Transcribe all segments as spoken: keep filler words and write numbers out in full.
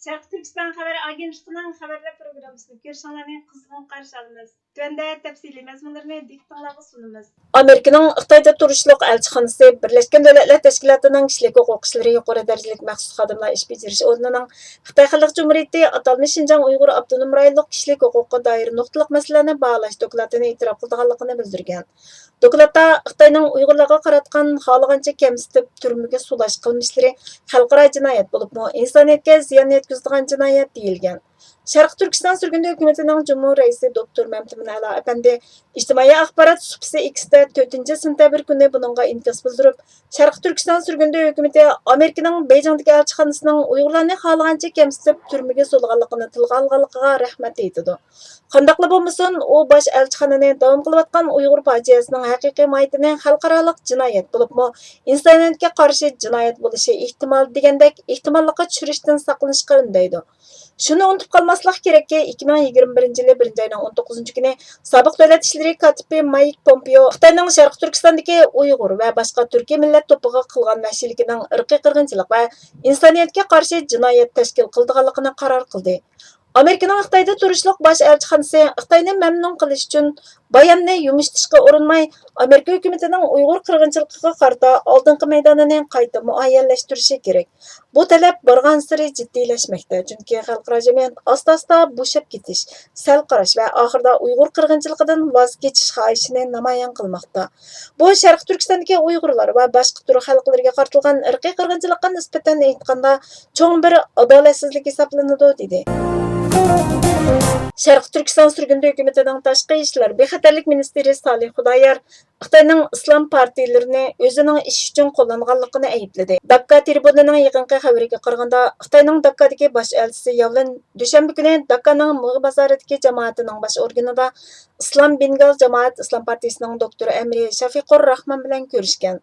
شەرقىي تۈركىستان خەۋەر ئاگېنتلىقىنىڭ خەۋەرلەر پروگراممىسىنى كۆرۈشۈڭلارنى قىزغىن قارشى ئالىمىز. تۆۋەندە تەپسىلىي مەزمۇنلىرىنى دىققىتىڭلارغا سۇنىمىز. ئامېرىكىنىڭ خىتايدا تۇرۇشلۇق ئەلچىخانىسى بىرلەشكەن دۆلەتلەر تەشكىلاتىنىڭ كىشىلىك ھوقۇق ئىشلىرى يۇقىرى دەرىجىلىك مەخسۇس خادىملار ئىش بېجىرىش ئورنىنىڭ خىتاي خەلق جۇمھۇرىيىتى ئاتالمىش شىنجاڭ ئۇيغۇر ئاپتونوم رايونلۇق كىشىلىك ھوقۇققا دائىر نۇقتىلىق مەسىلىلەرنى باھالاش دوكلاتىنى ئېتىراپ قىلىدىغانلىقىنى بىلدۈرگەن. دوكلاتتا خىتاينىڭ ئۇيغۇرلارغا قاراتقان خالىغانچە كەمسىتىپ تۈرمىگە سولاش قىلمىشلىرى خەلقئارا جىنايەت بولۇپمۇ، ئىنسانىيەتكە زىيان يەتكۈزىدىغان جىنايەت دېيىلگەن. شەرقىي تۈركىستان سۈرگۈندە ھۆكۈمىتىنىڭ جۇمھۇر رەئىسى دوكتور مەمتىمىن ئەلا ئەپەندى ئىجتىمائىي ئاخبارات سۇپىسى ئىكستا تۆتىنچى سېنتەبىر كۈنى بۇنىڭغا ئىنكاس بىلدۈرۈپ، شەرقىي تۈركىستان سۈرگۈندە ھۆكۈمىتى ئامېرىكىنىڭ بېيجىڭدىكى ئەلچىخانىسىنىڭ ئۇيغۇرلارنى خالىغانچە كەمسىتىپ تۈرمىگە سولىغانلىقىنى تىلغا ئالغانلىقىغا رەھمەت ئېيتىدۇ. قانداقلا بولمىسۇن، ئۇ باش ئەلچىخانىنى داۋام قىلىۋاتقان ئۇيغۇر پاجىئەسىنىڭ ھەقىقىي ماھىيىتىنى خەلقئارالىق جىنايەت بولۇپمۇ، ئىنسانىيەتكە قارشى جىنايەت بولۇشى ئېھتىمال دېگەندەك ئېھتىماللىققا چۈشۈرۈشتىن ساقلىنىشقا ئۈندەيدۇ. شۇنى ئۇنتۇپ قالماسلىق كېرەككى، ئىككى مىڭ يىگىرمە بىرىنچى يىلى بىرىنچى ئاينىڭ ئون توققۇزىنچى كۈنى سابىق دۆلەت ئىشلىرى كاتىپى مايك پومپېئو خىتاينىڭ شەرقىي تۈركىستاندىكى ئۇيغۇر ۋە باشقا تۈركىي مىللەت توپىغا قىلغان ۋەھشىيلىكىنىڭ ئىرقىي قىرغىنچىلىق ۋە ئىنسانىيەتكە قارشى جىنايەت تەشكىل قىلىدىغانلىقىنى قارار قىلدى. ئامېرىكىنىڭ خىتايدا تۇرۇشلۇق باش ئەلچىخانىسى خىتاينى مەمنۇن قىلىش ئۈچۈن باياننى يۇمشىتىشقا ئۇرۇنماي، ئامېرىكا ھۆكۈمىتىنىڭ ئۇيغۇر قىرغىنچىلىقىغا قارىتا ئالدىنقى مەيدانىنى قايتا مۇئەييەنلەشتۈرۈشى كېرەك. بۇ تەلەپ بارغانسېرى جىددىيلەشمەكتە، چۈنكى خەلقئارا جەمئىيەت ئاستا-ئاستا بوشاپ كېتىش، سەل قاراش ۋە ئاخىرىدا ئۇيغۇر قىرغىنچىلىقىدىن ۋاز كېچىش خاھىشىنى نامايان قىلماقتا. بۇ شەرقىي تۈركىستاندىكى ئۇيغۇرلار ۋە باشقا تۈرك خەلقلىرىگە قارىتىلغان ئىرقىي قىرغىنچىلىققا نىسبەتەن ئېيتقاندا، چوڭ بىر ئادالەتسىزلىك ھېسابلىنىدۇ، دېدى. شەرقىي تۈركىستان سۈرگۈندە ھۆكۈمىتىنىڭ تاشقى ئىشلار بىخەتەرلىك مىنىستىرى سالىھ خۇدايار خىتاينىڭ ئىسلام پارتىيىلىرىنى ئۆزىنىڭ ئىشى ئۈچۈن قوللانغانلىقىنى ئەيىبلىدى. داككا تىربۇنىنىڭ يېقىنقى خەۋىرىگە قارىغاندا، خىتاينىڭ داككادىكى باش ئەلچىسى ياۋلىن دۈشەنبە كۈنى داككانىڭ مىغ بازارىدىكى جامائەتنىڭ باش ئورگىنىدا ئىسلام بېنگال جامائەت ئىسلام پارتىيىسىنىڭ دوكتورى ئەمرى شەفىقۇر راخمان بىلەن كۆرۈشكەن.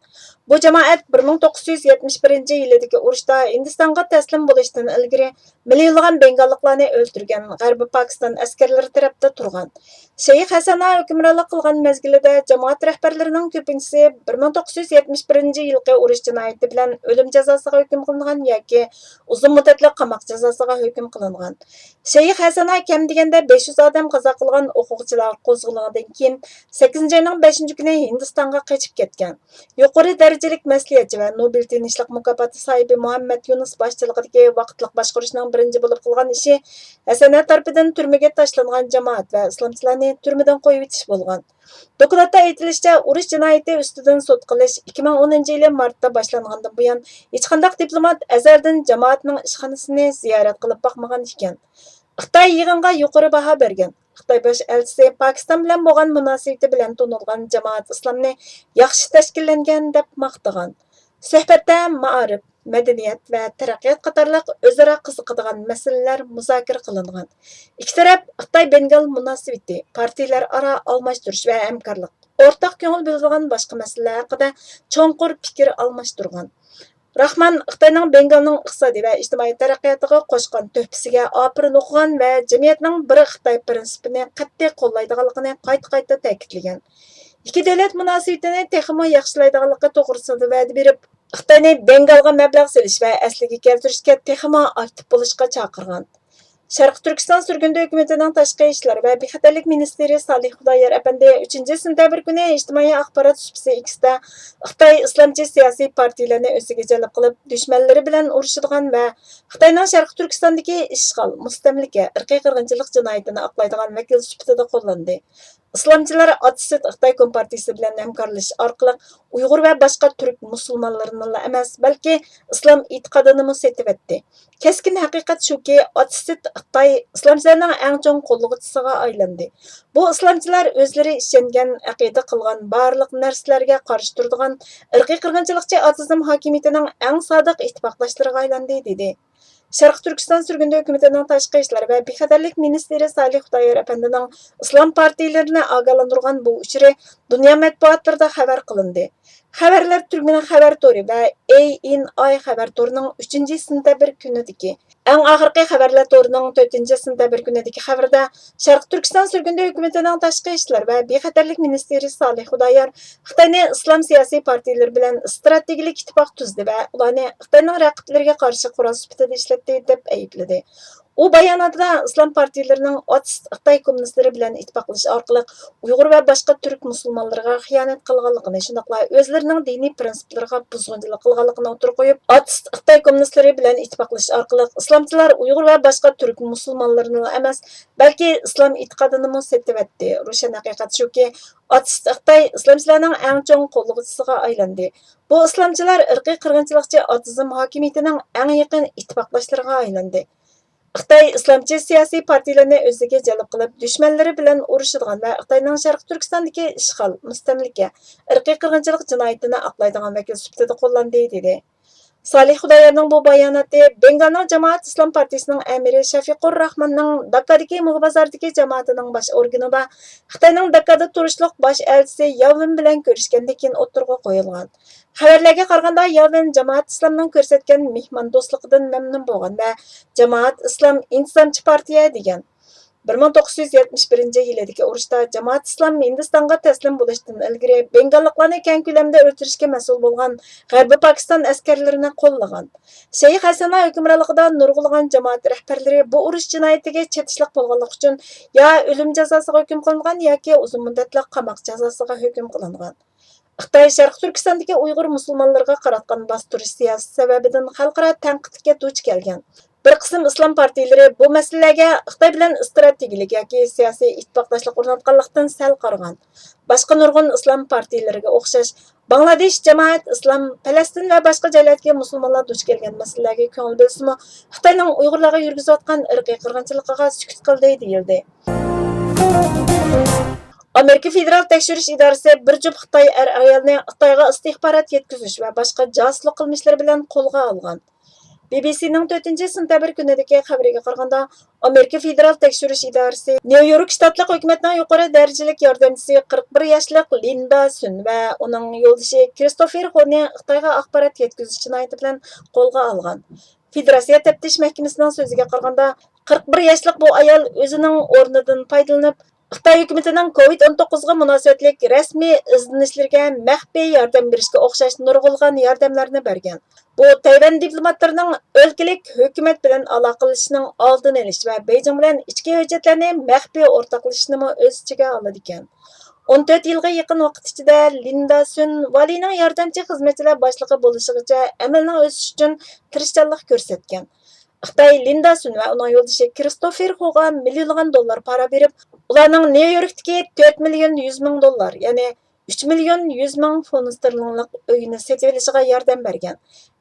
بۇ جامائەت بىر مىڭ توققۇز يۈز يەتمىش بىرىنچى يىلىدىكى ئۇرۇشتا ھىندىستانغا تەسلىم بولۇشتىن ئىلگىرى مىليونلىغان بېنگاللىقلارنى ئۆلتۈرگەن غەربىي پاكىستان ئەسكەرلىرى تەرەپتە تۇرغان. شەيخ ھەسەنا ھۆكۈمرانلىق قىلغان مەزگىلىدە جامائەت رەھبەرلىرىنىڭ كۆپىنچىسى بىر مىڭ توققۇز يۈز يەتمىش بىرىنچى يىلقى ئۇرۇش جىنايىتى بىلەن ئۆلۈم جازاسىغا ھۆكۈم قىلىنغان ياكى ئۇزۇن مۇددەتلىك قاماق جازاسىغا ھۆكۈم قىلىنغان. شەيخ ھەسەنا كەم دېگەندە بەش يۈز ئادەم قازا قىلغان ئوقۇغۇچىلار قوزغىلىڭىدىن كېيىن، سەككىزىنچى ئاينىڭ بەشىنچى كۈنى ھىندىستانغا قېچىپ كەتكەن. يۇقىرى دەرىجىلىك مەسلىھەتچى ۋە نوبېل تىنچلىق مۇكاپاتى ساھىبى مۇھەممەد يۇنۇس باشچىلىقىدىكى ۋاقىتلىق باشقۇرۇشنىڭ بىرىنچى بولۇپ قىلغان ئىشى ھەسەنە تەرىپىدىن تۈرمىگە تاشلانغان جامائەت ۋە ئىسلامچىلارنى تۈرمىدىن قويۇۋېتىش بولغان. دوكلاتتا ئېيتىلىشىچە، ئۇرۇش جىنايىتى ئۈستىدىن سوت قىلىش ئىككى مىڭ ئونىنچى يىلى مارتتا باشلانغاندىن بۇيان، ھېچقانداق دىپلومات ئەزەلدىن جامائەتنىڭ ئىشخانىسىنى زىيارەت قىلىپ باقمىغان ئىكەن. خىتاي يىغىنغا يۇقىرى باھا بەرگەن. خىتاي باش ئەلچىسى پاكىستان بىلەن بولغان مۇناسىۋىتى بىلەن تونۇلغان جامائەت ئىسلامنى ياخشى تەشكىللەنگەن دەپ ماختىغان. سۆھبەتتە مائارىپ، مەدەنىيەت ۋە تەرەققىيات قاتارلىق ئۆزئارا قىزىقىدىغان مەسىلىلەر مۇزاكىرە قىلىنغان. ئىككى تەرەپ خىتاي بېنگال مۇناسىۋىتى، پارتىيىلەر ئارا ئالماشتۇرۇش ۋە ھەمكارلىق، ئورتاق كۆڭۈل بۆلىدىغان باشقا مەسىلىلەر ھەققىدە چوڭقۇر پىكىر ئالماشتۇرغان. راخمان خىتاينىڭ بېنگالنىڭ ئىقتىسادىي ۋە ئىجتىمائىي تەرەققىياتىغا قوشقان تۆھپىسىگە ئاپىرىن ئوقۇغان ۋە جەمئىيەتنىڭ بىر خىتاي پىرىنسىپىنى قەتئىي قوللايدىغانلىقىنى قايتا-قايتا تەكىتلىگەن. ئىككى دۆلەت مۇناسىۋىتىنى تېخىمۇ ياخشىلايدىغانلىقى توغرىسىدا ۋەدە بېرىپ، خىتاينى بېنگالغا مەبلەغ سېلىش ۋە ئەسلىگە كەلتۈرۈشكە تېخىمۇ ئاكتىپ بولۇشقا چاقىرغان. شەرقىي تۈركىستان سۈرگۈندە ھۆكۈمىتىنىڭ تاشقى ئىشلار ۋە بىخەتەرلىك مىنىستىرى سالىھ خۇدايار ئەپەندى ئۈچىنچى سېنتەبىر كۈنى ئىجتىمائىي ئاخبارات سۇپىسى ئىكستا خىتاي ئىسلامچى سىياسىي پارتىيىلەرنى ئۆزىگە جەلپ قىلىپ، دۈشمەنلىرى بىلەن ئۇرۇشىدىغان ۋە خىتاينىڭ شەرقىي تۈركىستاندىكى ئىشغال، مۇستەملىكە، ئىرقىي قىرغىنچىلىق جىنايىتىنى ئاقلايدىغان ۋەكىل سۈپىتىدە قوللاندى. ئىسلامچىلار ئاتىسىد خىتاي كومپارتىيىسى بىلەن ھەمكارلىشىش ئارقىلىق ئۇيغۇر ۋە باشقا تۈرك مۇسۇلمانلىرىنىلا ئەمەس، بەلكى ئىسلام ئېتىقادىنىمۇ سېتىۋەتتى. كەسكىن ھەقىقەت شۇكى، ئاتىسىد خىتاي ئىسلامچىلارنىڭ ئەڭ چوڭ قوللىغۇچىسىغا ئايلاندى. بۇ ئىسلامچىلار ئۆزلىرى ئىشەنگەن، ئەقىدە قىلغان بارلىق نەرسىلەرگە قارشى تۇرىدىغان ئىرقىي قىرغىنچىلىقچى ئاتېئىزم ھاكىمىيىتىنىڭ ئەڭ سادىق ئىتتىپاقداشلىرىغا ئايلاندى، دېدى. شەرقىي تۈركىستان سۈرگۈندە ھۆكۈمىتىنىڭ تاشقى ئىشلار ۋە بىخەتەرلىك مىنىستىرى سالىھ خۇدايار ئەپەندىنىڭ ئىسلام پارتىيىلىرىنى ئاگاھلاندۇرغان بۇ ئۇچۇرى دۇنيا مەتبۇئاتلىرىدا خەۋەر قىلىندى. خەۋەرلەر تۈركمەن خەۋەر تورى ۋە ئېي ئېن ئاي خەۋەر تورىنىڭ ئۈچىنچى سېنتەبىر كۈنىدىكى ئەڭ ئاخىرقى خەۋەرلەر تورىنىڭ تۆتىنچى سېنتەبىر كۈنىدىكى خەۋىرىدە، شەرقىي تۈركىستان سۈرگۈندە ھۆكۈمىتىنىڭ تاشقى ئىشلار ۋە بىخەتەرلىك مىنىستىرى سالىھ خۇدايار خىتاينى ئىسلام سىياسىي پارتىيىلىرى بىلەن ئىستراتېگىيىلىك ئىتتىپاق تۈزدى ۋە ئۇلارنى خىتاينىڭ رەقىبلىرىگە قارشى قورال سۈپىتىدە ئىشلەتتى، دەپ ئەيىبلىدى. ئۇ باياناتىدا ئىسلام پارتىيىلىرىنىڭ ئاتېئىست خىتاي كوممۇنىستلىرى بىلەن ئىتتىپاقلىشىش ئارقىلىق ئۇيغۇر ۋە باشقا تۈرك مۇسۇلمانلىرىغا خىيانەت قىلغانلىقىنى، شۇنداقلا ئۆزلىرىنىڭ دىنىي پىرىنسىپلىرىغا بۇزغۇنچىلىق قىلغانلىقىنى ئوتتۇرىغا قويۇپ، ئاتېئىست خىتاي كوممۇنىستلىرى بىلەن ئىتتىپاقلىشىش ئارقىلىق ئىسلامچىلار ئۇيغۇر ۋە باشقا تۈرك مۇسۇلمانلىرىنىلا ئەمەس، بەلكى ئىسلام ئېتىقادىنىمۇ سېتىۋەتتى. روشەن ھەقىقەت شۇكى، ئاتېئىست خىتاي ئىسلامچىلارنىڭ ئەڭ چوڭ قوللىغۇچىسىغا ئايلاندى. بۇ ئىسلامچىلار ئىرقىي قىرغىنچىلىقچى ئاتېئىزم ھاكىمىيىتىنىڭ ئەڭ يېقىن ئىتتىپاقداشلىرىغا ئايلاندى. خىتاي ئىسلامچى سىياسىي پارتىيىلەرنى ئۆزىگە جەلپ قىلىپ، دۈشمەنلىرى بىلەن ئۇرۇشىدىغان ۋە خىتاينىڭ شەرقىي تۈركىستاندىكى ئىشغال، مۇستەملىكە، ئىرقىي قىرغىنچىلىق جىنايىتىنى ئاقلايدىغان ۋەكىل سۈپىتىدە قوللاندى، دېدى. سالىھ خۇدايارنىڭ بۇ باياناتى بېنگالنىڭ جامائەت ئىسلام پارتىيىسىنىڭ ئەمىرى شەفىقۇر راخماننىڭ داككادىكى مۇغ بازاردىكى جامائىتىنىڭ باش ئورگىنىدا خىتاينىڭ داككادا تۇرۇشلۇق باش ئەلچىسى ياۋ لىن بىلەن كۆرۈشكەندىن كېيىن ئوتتۇرىغا قويۇلغان. خەۋەرلەرگە قارىغاندا، ياۋ لىن جامائەت ئىسلامنىڭ كۆرسەتكەن مېھماندوستلۇقىدىن مەمنۇن بولغان ۋە جامائەت ئىسلام ئىنتىزامچى پارتىيە دېگەن. بىر مىڭ توققۇز يۈز يەتمىش بىرىنچى يىلىدىكى ئۇرۇشتا جامائەت ئىسلام ھىندىستانغا تەسلىم بولۇشتىن ئىلگىرى بېنگاللىقلارنى كەڭ كۆلەمدە ئۆلتۈرۈشكە مەسئۇل بولغان غەربىي پاكىستان ئەسكەرلىرىنى قوللىغان. شەيخ ھەسەنا ھۆكۈمرانلىقىدا نۇرغۇنلىغان جامائەت رەھبەرلىرى بۇ ئۇرۇش جىنايىتىگە چېتىشلىق بولغانلىقى ئۈچۈن يا ئۆلۈم جازاسىغا ھۆكۈم قىلىنغان ياكى ئۇزۇن مۇددەتلىك قاماق جازاسىغا ھۆكۈم قىلىنغان. خىتاي شەرقىي تۈركىستاندىكى ئۇيغۇر مۇسۇلمانلىرىغا قاراتقان باستۇرۇش سىياسىتى سەۋەبىدىن خەلقئارا تەنقىدكە دۇچ كەلگەن. بىر قىسىم ئىسلام پارتىيىلىرى بۇ مەسىلىلەرگە خىتاي بىلەن ئىستراتېگىيىلىك ياكى سىياسىي ئىتتىپاقداشلىق ئورناتقانلىقتىن سەل قارىغان. باشقا نۇرغۇن ئىسلام پارتىيىلىرىگە ئوخشاش، باڭلادېش جامائەت ئىسلام، پەلەستىن ۋە باشقا جايلاردىكى مۇسۇلمانلار دۇچ كەلگەن مەسىلىلەرگە كۆڭۈل بۆلسىمۇ، خىتاينىڭ ئۇيغۇرلارغا يۈرگۈزۈۋاتقان ئىرقىي قىرغىنچىلىقىغا سۈكۈت قىلدى، دېيىلدى. ئامېرىكا فېدېرال تەكشۈرۈش ئىدارىسى بىر جۈپ خىتاي ئەر-ئايالنى خىتايغا ئىستىخبارات يەتكۈزۈش ۋە باشقا جاسۇسلۇق قىلمىشلىرى بىلەن قولغا ئالغان. بى بى سىنىڭ تۆتىنچى سېنتەبىر كۈنىدىكى خەۋىرىگە قارىغاندا، ئامېرىكا فېدېرال تەكشۈرۈش ئىدارىسى نيۇ يورك شتاتلىق ھۆكۈمەتنىڭ يۇقىرى دەرىجىلىك ياردەمچىسى قىرىق بىر ياشلىق لىندا سۈن ۋە ئۇنىڭ يولدىشى كرىستوفېر خونى خىتايغا ئاخبارات يەتكۈزۈش جىنايىتى بىلەن قولغا ئالغان. فېدېراتسىيە تەپتىش مەھكىمىسىنىڭ سۆزىگە قارىغاندا، قىرىق بىر ياشلىق بۇ ئايال ئۆزىنىڭ ئورنىدىن پايدىلىنىپ، خىتاي ھۆكۈمىتىنىڭ كوۋىد ئون توققۇزغا مۇناسىۋەتلىك رەسمىي ئىزدىنىشلىرىگە مەخپىي ياردەم بېرىشكە ئوخشاش نۇرغۇنلىغان ياردەملەرنى بەرگەن. بۇ تەيۋەن دىپلوماتلىرىنىڭ ئۆلكىلىك ھۆكۈمەت بىلەن ئالاقىلىشىشنىڭ ئالدىنى ئېلىش ۋە بېيجىڭ بىلەن ئىچكى ھۆججەتلەرنى مەخپىي ئورتاقلىشىشنىمۇ ئۆز ئىچىگە ئالىدىكەن. ئون تۆت يىلغا يېقىن ۋاقىت ئىچىدە لىندا سۈن ۋالىينىڭ ياردەمچى خىزمەتچىلەر باشلىقى بولۇشىغىچە ئەمەلنىڭ ئۆسۈشى ئۈچۈن تىرىشچانلىق كۆرسەتكەن. خىتاي لىندا سۈن ۋە ئۇنىڭ يولدىشى كرىستوفېر خوغا مىليونلىغان دوللار پارا بېرىپ، ئۇلارنىڭ نيۇ يوركتىكى تۆت مىليون يۈز مىڭ دوللار، يەنى ئۈچ مىليون يۈز مىڭ فونت ستېرلىنگلىق ئۆيىنى سېتىۋېلىشىغا ياردەم بەرگەن.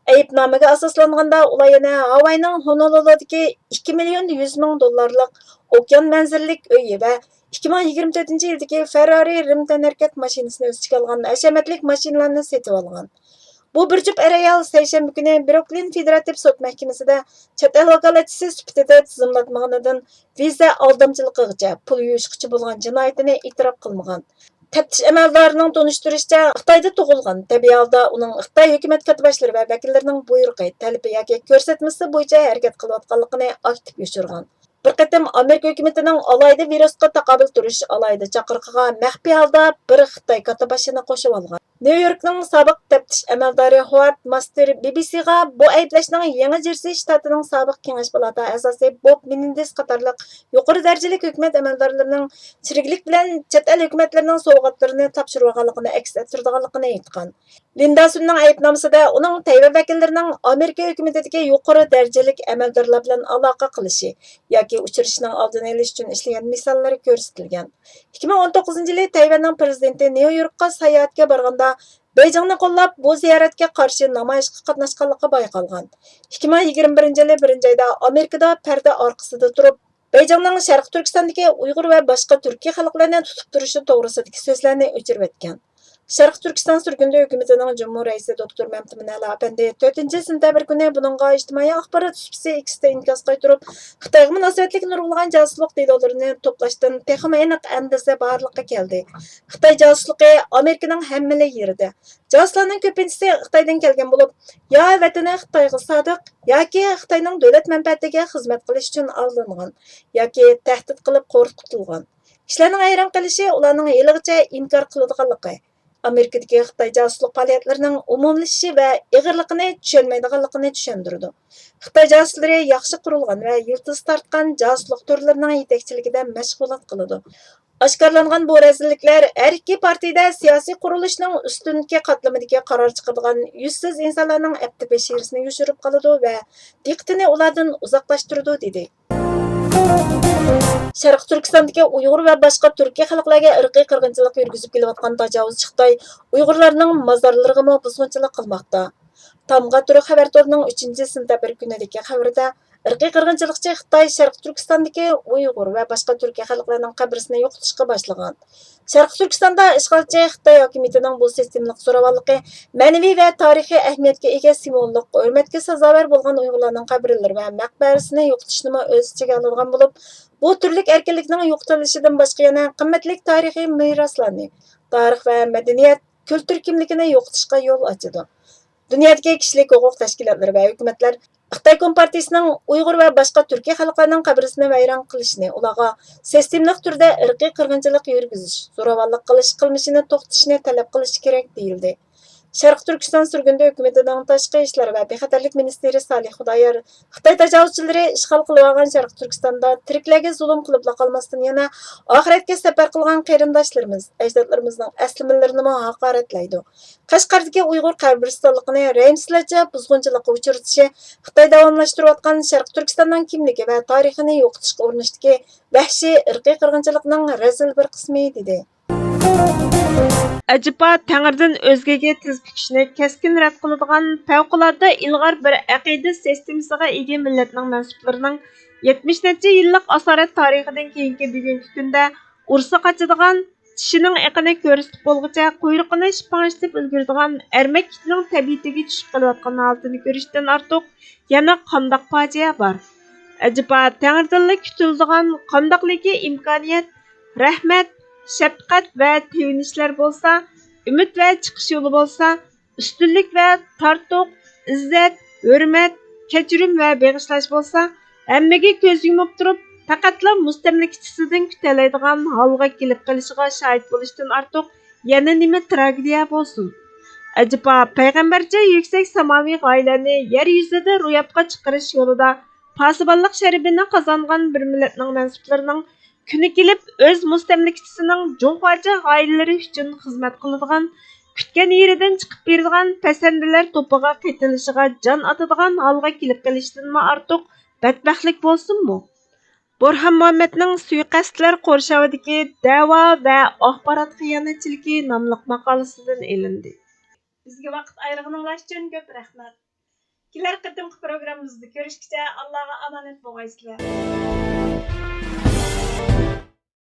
ئەيىبنامىگە ئاساسلانغاندا، ئۇلار يەنە ھاۋاينىڭ ھونولۇلۇدىكى ئىككى مىليون يۈز مىڭ دوللارلىق ئوكيان مەنزىرىلىك ئۆيى ۋە ئىككى مىڭ يىگىرمە تۆتىنچى يىلدىكى فېررارى رىم تەنھەرىكەت ماشىنىسىنى ئۆز ئىچىگە ئالغان ھەشەمەتلىك ماشىنىلارنى سېتىۋالغان. بۇ بىر جۈپ ئەر-ئايال سەيشەنبە كۈنى بروكلىن فېدېراتىپ سوت مەھكىمىسىدە چەت ئەل ۋاكالەتچىسى سۈپىتىدە تىزىملاتمىغىنىدىن ۋىزا ئالدامچىلىقىغىچە، پۇل يۇيۇشقىچە بولغان جىنايىتىنى ئېتىراپ قىلمىغان. تەپتىش ئەمەلدارىنىڭ تونۇشتۇرۇشىچە، خىتايدا تۇغۇلغان، تەبىئىي ھالدا ئۇنىڭ خىتاي ھۆكۈمەت كاتتىباشلىرى ۋە ۋەكىللىرىنىڭ بۇيرۇقى، تەلىپى ياكى كۆرسەتمىسى بويىچە ھەرىكەت قىلىۋاتقانلىقىنى ئاكتىپ يوشۇرغان. بىر قېتىم ئامېرىكا ھۆكۈمىتىنىڭ ئالاھىدە ۋىرۇسقا تاقابىل تۇرۇش ئالاھىدە چاقىرىقىغا مەخپىي ھالدا بىر خىتاي كاتتىباشىنى قوشۇۋالغان. نيۇ يوركنىڭ سابىق تەپتىش ئەمەلدارى ھوۋارد ماستېر بى بى سىغا بۇ ئەيىبلەشنىڭ يېڭى جېرسى شتاتىنىڭ سابىق كېڭەش پالاتا ئەزاسى بوب مېنېندېز قاتارلىق يۇقىرى دەرىجىلىك ھۆكۈمەت ئەمەلدارلىرىنىڭ چىرىكلىك بىلەن چەت ئەل ھۆكۈمەتلىرىنىڭ سوۋغاتلىرىنى تاپشۇرۇۋالغانلىقىنى ئەكس ئەتتۈرىدىغانلىقىنى ئېيتقان. لىندا سۈننىڭ ئەيىبنامىسىدە ئۇنىڭ تەيۋەن ۋەكىللىرىنىڭ ئامېرىكا ھۆكۈمىتىدىكى يۇقىرى دەرىجىلىك ئەمەلدارلار بىلەن ئالاقە قىلىشى ياكى ئۇچرىشىشنىڭ ئالدىنى ئېلىش ئۈچۈن ئىشلىگەن مىساللىرى كۆرسىتىلگەن. ئىككى مىڭ ئون توققۇزىنچى يىلى تەيۋەننىڭ پىرېزىدېنتى نيۇ يوركقا ساياھەتكە بارغاندا، بېيجىڭنى قوللاپ، بۇ زىيارەتكە قارشى نامايىشقا قاتناشقانلىقى بايقالغان. ئىككى مىڭ يىگىرمە بىرىنچى يىلى بىرىنچى ئايدا ئامېرىكىدا پەردە ئارقىسىدا تۇرۇپ، بېيجىڭنىڭ شەرقىي تۈركىستاندىكى ئۇيغۇر ۋە باشقا تۈركىي خەلقلەرنى تۇتۇپ تۇرۇشى توغرىسىدىكى سۆزلەرنى ئۆچۈرۈۋەتكەن. شەرقىي تۈركىستان سۈرگۈندە ھۆكۈمىتىنىڭ جۇمھۇر رەئىسى دوكتور مەمتىمىن ئەلا ئەپەندى تۆتىنچى سېنتەبىر كۈنى بۇنىڭغا ئىجتىمائىي ئاخبارات سۇپىسى ئېكستە ئىنكاس قايتۇرۇپ، خىتايغا مۇناسىۋەتلىك نۇرغۇنلىغان جاسۇسلۇق دېلولىرىنى توپلاشتىن تېخىمۇ ئېنىق ئەندىزە بارلىققا كەلدى. خىتاي جاسۇسلۇقى ئامېرىكىنىڭ ھەممىلا يېرىدە. جاسۇسلارنىڭ كۆپىنچىسى خىتايدىن كەلگەن بولۇپ، يا ۋەتىنى خىتايغا سادىق، ياكى خىتاينىڭ دۆلەت مەنپەئەتىگە خىزمەت قىلىش ئۈچۈن ئالدانغان، ياكى تەھدىت قىلىپ قورقۇتۇلغان. كىشىلەرنىڭ ھەيران قېلىشى ئۇلارنىڭ ھېلىغىچە ئىنكار قىلىدىغانلىقى، ئامېرىكىدىكى خىتاي جاسۇسلۇق پائالىيەتلىرىنىڭ ئومۇملىشىشى ۋە ئېغىرلىقىنى چۈشەنمەيدىغانلىقىنى چۈشەندۈرىدۇ. خىتاي جاسۇسلىرى ياخشى قۇرۇلغان ۋە يىلتىز تارتقان جاسۇسلۇق تۈرلىرىنىڭ يېتەكچىلىكىدە مەشغۇلات قىلىدۇ. ئاشكارىلانغان بۇ رەزىللىكلەر ھەر ئىككى پارتىيىدە سىياسىي قۇرۇلۇشنىڭ ئۈستۈنكى قاتلىمىدىكى قارار چىقىدىغان يۈزسىز ئىنسانلارنىڭ ئەپتى بەشىرىسىنى يوشۇرۇپ قالىدۇ ۋە دىققىتىنى ئۇلاردىن ئۇزاقلاشتۇرىدۇ، دېدى. شەرقىي تۈركىستاندىكى ئۇيغۇر ۋە باشقا تۈركىي خەلقلەرگە ئىرقىي قىرغىنچىلىق يۈرگۈزۈپ كېلىۋاتقان تاجاۋۇزچى خىتاي ئۇيغۇرلارنىڭ مازارلىرىغىمۇ بۇزغۇنچىلىق قىلماقتا. تامغا تۈرك خەۋەر تورىنىڭ ئۈچىنچى سېنتەبىر كۈنىدىكى خەۋىرىدە، ئىرقىي قىرغىنچىلىقچى خىتاي شەرقىي تۈركىستاندىكى ئۇيغۇر ۋە باشقا تۈركىي خەلقلەرنىڭ قەبرىسىنى يوقىتىشقا باشلىغان. شەرقىي تۈركىستاندا ئىشغالچى خىتاي ھاكىمىيىتىنىڭ بۇ سىستېمىلىق زوراۋانلىقى مەنىۋى ۋە تارىخىي ئەھمىيەتكە ئىگە سىمۋوللۇق ھۆرمەتكە سازاۋەر بولغان ئۇيغۇرلارنىڭ قەبرىلىرى ۋە مەقبەرىسىنى يوقىتىشنىمۇ ئۆز ئىچىگە ئالىدىغان بولۇپ، بۇ تۈرلۈك ئەركىنلىكنىڭ يوقىتىلىشىدىن باشقا يەنە قىممەتلىك تارىخىي مىراسلارنى، تارىخ ۋە مەدەنىيەت، كۈلتۈر كىملىكىنى يوقىتىشقا يول ئاچىدۇ. دۇنيادىكى كىشىلىك ھوقۇق تەشكىلاتلىرى ۋە ھۆكۈمەتلەر خىتاي كومپارتىيىسىنىڭ ئۇيغۇر ۋە باشقا تۈركىي خەلقلەرنىڭ قەبرىسىنى ۋەيران قىلىشىنى، ئۇلارغا سىستېمىلىق تۈردە ئىرقىي قىرغىنچىلىق يۈرگۈزۈش، زوراۋانلىق قىلىش قىلمىشىنى توختىتىشنى تەلەپ قىلىشى كېرەك، دېيىلدى. شەرقىي تۈركىستان سۈرگۈندە ھۆكۈمىتىنىڭ تاشقى ئىشلار ۋە بىخەتەرلىك مىنىستىرى سالىھ خۇدايار خىتاي تاجاۋۇزچىلىرى ئىشغال قىلىۋالغان شەرقىي تۈركىستاندا تىرىكلەرگە زۇلۇم قىلىپلا قالماستىن، يەنە ئاخىرەتكە سەپەر قىلغان قېرىنداشلىرىمىز، ئەجدادلىرىمىزنىڭ ئەسلىمىلىرىنىمۇ ھاقارەتلەيدۇ. قەشقەردىكى ئۇيغۇر قەبرىستانلىقىنى رەھىمسىزلەرچە بۇزغۇنچىلىققا ئۇچرىتىشى خىتاي داۋاملاشتۇرۇۋاتقان شەرقىي تۈركىستاننىڭ كىملىكى ۋە تارىخىنى يوقىتىشقا ئۇرۇنۇشتىكى ۋەھشىي ئىرقىي قىرغىنچىلىقنىڭ رەزىل بىر قىسمى، دېدى. ئەجەبا تەڭرىدىن ئۆزگىگە تىز پۈكۈشنى كەسكىن رەت قىلىدىغان پەۋقۇلئاددە ئىلغار بىر ئەقىدە سىستېمىسىغا ئىگە مىللەتنىڭ مەنسۇپلىرىنىڭ يەتمىش نەچچە يىللىق ئاسارەت تارىخىدىن كېيىنكى بۈگۈنكى كۈندە ئۇرسا قاچىدىغان، چىشىنىڭ ئېقىنى كۆرسىتىپ بولغۇچە قۇيرۇقىنى شىپاڭشىتىپ ئۈلگۈرىدىغان ئەرمەك ئىتنىڭ تەبىئىتىگە چۈشۈپ قېلىۋاتقان ھالىتىنى كۆرۈشتىن ئارتۇق يەنە قانداق پاجىئە بار؟ ئەجەبا تەڭرىدىنلا كۈتۈلىدىغان قانداقلىكى ئىمكانىيەت، رەھمەت، شەپقەت ۋە تېۋىنىشلەر بولسا، ئۈمىد ۋە چىقىش يولى بولسا، ئۈستۈنلۈك ۋە تارتۇق، ئىززەت، ھۆرمەت، كەچۈرۈم ۋە بېغىشلاش بولسا، ھەممىگە كۆز يۇمۇپ تۇرۇپ، پەقەتلا مۇستەملىكىچىسىدىن كۈتەلەيدىغان ھالغا كېلىپ قېلىشىغا شاھىت بولۇشتىن ئارتۇق يەنە نېمە تراگېدىيە بولسۇن؟ ئەجەبا پەيغەمبەرچە يۈكسەك ساماۋى غايىلەرنى يەر يۈزىدە روياپقا چىقىرىش يولىدا پاسىبانلىق شەرىپىنى قازانغان بىر مىللەتنىڭ مەنسۇپلىرىنىڭ كۈنى كېلىپ ئۆز مۇستەملىكىچىسىنىڭ جۇڭخۇاچە غايىلىرى ئۈچۈن خىزمەت قىلىدىغان، كۈتكەن يېرىدىن چىقىپ بېرىدىغان پەسەندىلەر توپىغا قېتىلىشىغا جان ئاتىدىغان ھالغا كېلىپ قېلىشتىنمۇ ئارتۇق بەتبەختلىك بولسۇنمۇ؟ بورھان مۇھەممەدنىڭ سۇيىقەستلەر قورشاۋىدىكى دەۋا ۋە ئاخبارات خىيانەتچىلىكى ناملىق ماقالىسىدىن ئېلىندى. بىزگە ۋاقىت ئايرىغىنىڭلار ئۈچۈن كۆپ رەھمەت. كېلەر قېتىمقى پروگراممىمىزدا كۆرۈشكىچە ئاللاغا ئامانەت بولغايسىلەر.